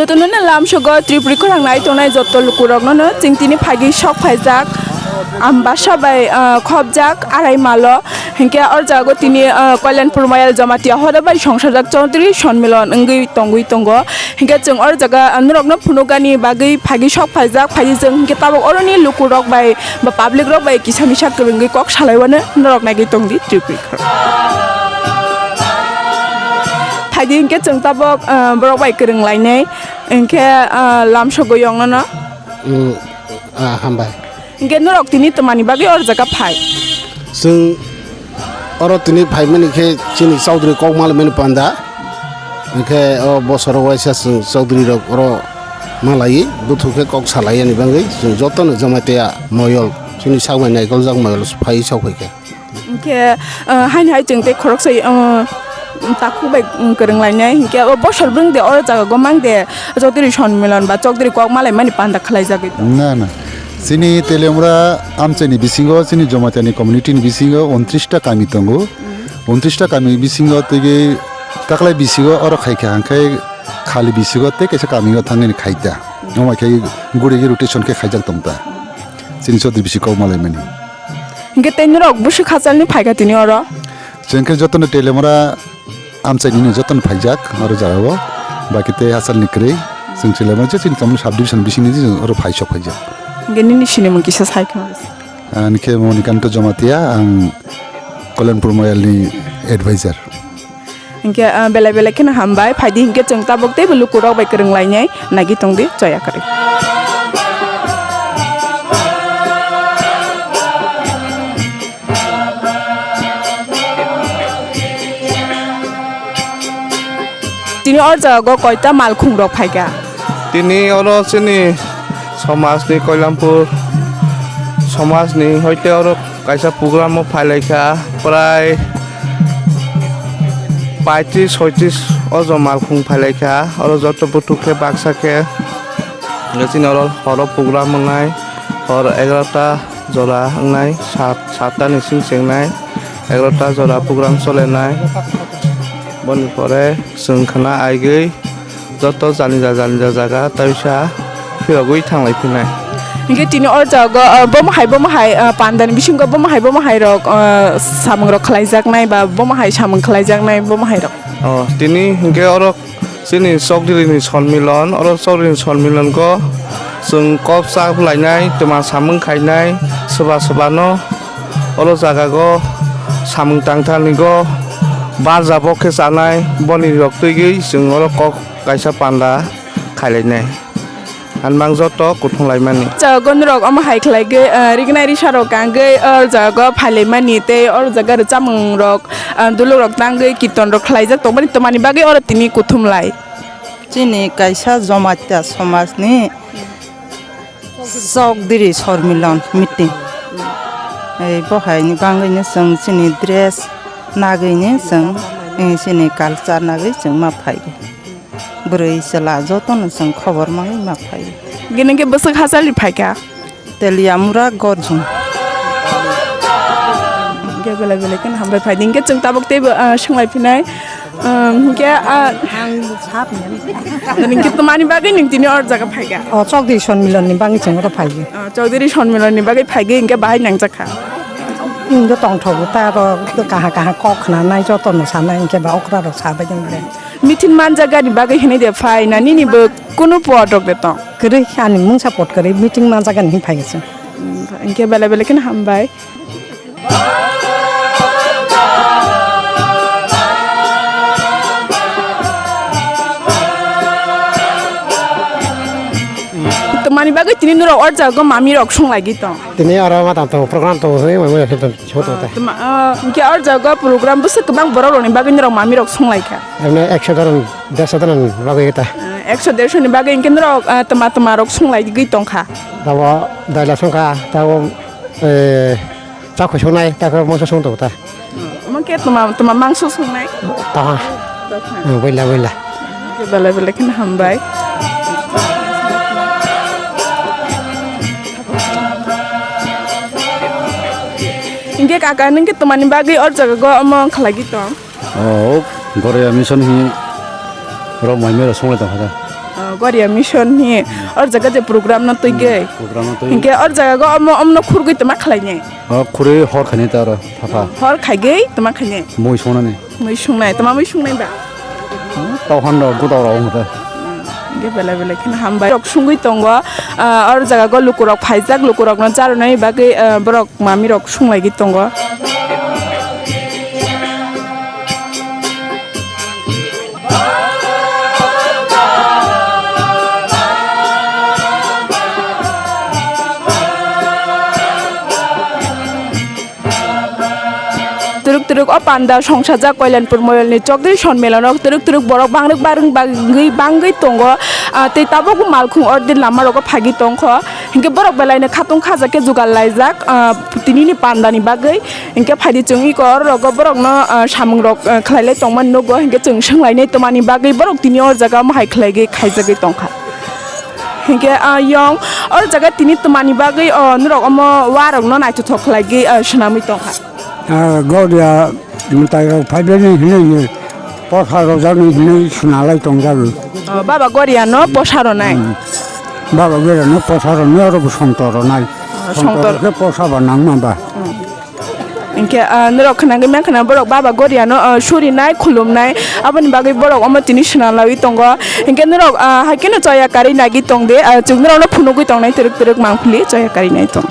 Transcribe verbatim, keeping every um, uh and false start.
Jotono no lamsogo Tripuri khorang nai tongnai joto lukurokno no chwng tini phagwi sok phaijak, Ambasa bai, ah, khobjak arai malo. Hinkhe o jago tini, ah, Kalyanpur Mayal Jamatia hoda bai songsajak Chaudhary Sonmilon wngwi tongwi tongo. Hinkhe chwng o jaga, ah, norokno phunukani bagwi phagwi sok phaijak, phaiwi chwng hinkhe tabuk oroni lukurok bai ba public rok bai kisa misa kwrwngwi kok salaiwano norok naigwi tongdi Tripuri khorang. Phaidi hinkhe chwng tabuk, ah, borok bai kwrwng lainai, hinkhe, ah, lamsogo yongnono. Mm, ah, hambai. Hinkhe norok tini twmani bagwi o jaga phai? Chwng oro tini phaimani khe chini Chaudhary kok malaimani panda. Hinkhe o bosoro waisa chwng Chaudhary rok oro malai, bwthwk khe kok salai yani bagwi chwng jotono Jamatia moyol, chini sak bai naikoljak moyol phai sok phaikha. Hinkhe, ah, haini hai chwng tei khoroksa, ah, takhuk bai, um, kwrwng lainai. Hinkhe o bosor bwrwng de o jaga go mang de Chaudhary Sonmilon ba Chaudhary kok malaimani panda khwlaijagwi tong? Na, na. Chini Teliamura amchaini bisingo, chini Jamatia ni community ni bisingo untris ta kami tongo. Untris ta kami bisingo tei taklai bisingo oro khaikha, hwnkhe khali bisingo tei kaisa kami o thangwi khaita. Omo khe guri guri rotation khe khaijak tongta. Chini Chaudhary bisi kok malaimani. Hinkhe tei norok bwswk hachalni phaikha tini oro? Chwng khe jotono Teliamura amchaini no jotono phaijak oro jagao. Baki tei hachalni kwrwi. Chwng Teliamura je chini tongmani sub division bisingni je oro phaisok phaijak. Hinkhe nini sinimung kisa sai khna? Ani khe Monikanta Jamatia, ang Kalyanpur Mayalni advisor. Hinkhe, ah, belai belai kheno hambai. Phaidi hinkhe chwng tabuk teibo lukurok bai kwrwng lainai, naigwi tongdi choya kwrwi. Tini o jaga o koita malkhung rok phaikha? Tini oro chini somajni Koilampur somajni hoite oro kaisa program o phailaikha, prai paitris soitris o joma malkhung phailaikha. Oro joto buthuk khe baksa khe chini oro horo program wngnai, hor egarota jora wngnai, sat, satta ni sing chengnai, egarota jora program solenai. Boni pore chwng khna aigwi joto janija janija jaga taisa phiyogwi thanglai phinai. Hinkhe tini o jaga, ah, bomo hai, bomo hai, ah, pandani bisingo bomo hai, bomo hai rok, ah, samung rok khlaijaknai ba bomo hai samung khlaijaknai bomo hai rok? Oh, tini hinkhe oro chini Chokdiri ni sonmilon, oro Chokdiri ni sonmilon go chwng kok cha lainai, twma samung khainai, swba swba no oro jaga go samung tangthani go barja bo khe chanai, boni rok twigwi chwng oro kok kaisa panda khailainai. Hanmang joto kuthung laimani. Jaga norok omo hai khlaigwi, ah, rignai risa rok kangwi o jaga phailaimani tei o jaga rwchapmung rok, ah, duluk rok tangwi kirton rok khlaijak tongmani, twmani bagwi oro tini kuthum lai? Chini kaisa Jamatia somajni Chokdiri Sormilon meeting. Ei, bo haini bagwino chwng chini dress nagwino chwng, eh, chini culture nagwi chwng ma phaigo. Bwrwi chwla jotono chwng khobor mangwi ma phaigo. Gini khe bwswk hachalni phaikha? Teliamura Gorjung. Hingke belai belai kheno hambai phaidi. Hingke chwng tabuk teibo, ah, swnglai phinai. Um, hingke, ah, ang sap nani. Hingke twmani bagwi nwng tini or jaga phaikha? O, Chokdiri Sonmilon ni bagwi chwng oro phaikha. Ah, Chokdiri Sonmilon ni bagwi phaikha, hingke bahai nangjakha. Nwng tongthogo ta aro kaha kaha kok khna nai joto no sanai hingke ba okra rok sabai de. Meeting manjak gani bagwi hinui de phai na nini bo kunu pot rok de tong? Kwrwi ani mungsa pot kwrwi meeting manjak gani hin phai se. Hingke belai belai kheno hambai. Twmani bagwi tini norok or jago mami rok songlaigwi tong? Tini oro ma tang tongo program tongo hwnwi mami rok song tongo. Toma, ah, hingke or jaga program bwswk kwbang borok rokni bagwi norok mami rok songlaikha? Emne ekso daran, derso daran bagwi ta. Ah, ekso derso ni bagwi hingke norok, ah, toma toma rok songlaigwi tongkha? Tabo daila songkha, tabo, eh, chakhwi songnai, tabo mangso song tongo ta. Omo khe toma, toma mangso songnai? Taha. Taha. Ang boila, boila. Belai belai kheno hambai. Hingke kaka, nwng khe twmani bagwi or jaga go omo khalai tong? O, Goroya mission hi rok mai mero songlai tong kha. Ah, Goria Mission ni or jaga je program no twi gei. Program no twi. Hinkhe or jaga go omo, omo no khurgui tama khlai ni. Oh, khurui hor khaini ta aro, thapha. Hor khaigui tama khaini. Mui songnani. Mui songnai, tama mui songnai ba? Tau hando gudao rao hwnkhe. Hinkhe belai belai kheno hambai. Rok songwi tongo, ah, or jaga go lukurok phaijak, lukurok no charwnai bagwi, ah, borok Mamirok sunglaigwi tongo. Twrwk twrwk o panda songsajak Koilanpur moyolni chokdri sonmelono twrwk twrwk borok bangrwk barwng bagwi bangwi tongo. Ah, tei tabuk malkhung order lamarogo phagwi tongkho. Hinkhe borok belaino khatung khaja khe jugal laijak, ah, tinini pandani bagwi. Hinkhe phaidi chwng iko oro rogo borokno, ah, samungrok, ah, khlailai tongmani nugo. Hinkhe chwng swnglainai twmani bagwi borok tini o jaga omo hai khlaigwi khaijagwi tongkha. Hinkhe, ah, yong oro jaga tini twmani bagwi, oh, norok omo warokno naithothok khlaigwi, ah, swnamwi tongkha. Ah, Goria mwtai rok phaibai hinwi posa rojak hinwi swnalai tongjago. Oh, Baba Goria no posa ronai. Hmm. Baba Goria no posa ronai oro bo songtor ronai. Oh, songtor. Songtor khe posa ba nangma ba. Hmm. Hinkhe, ah, norok khwnagwi mankha na borok Baba Goria no, ah, surinai khulumnai aboni bagwi borok omo tini swnalawi tongo. Hinkhe norok, ah, haikhe no choya karwi nagwi tongde, ah, chwng norok no phunugwi tongnai twrwk twrwk mangpili choya karwi nai tong.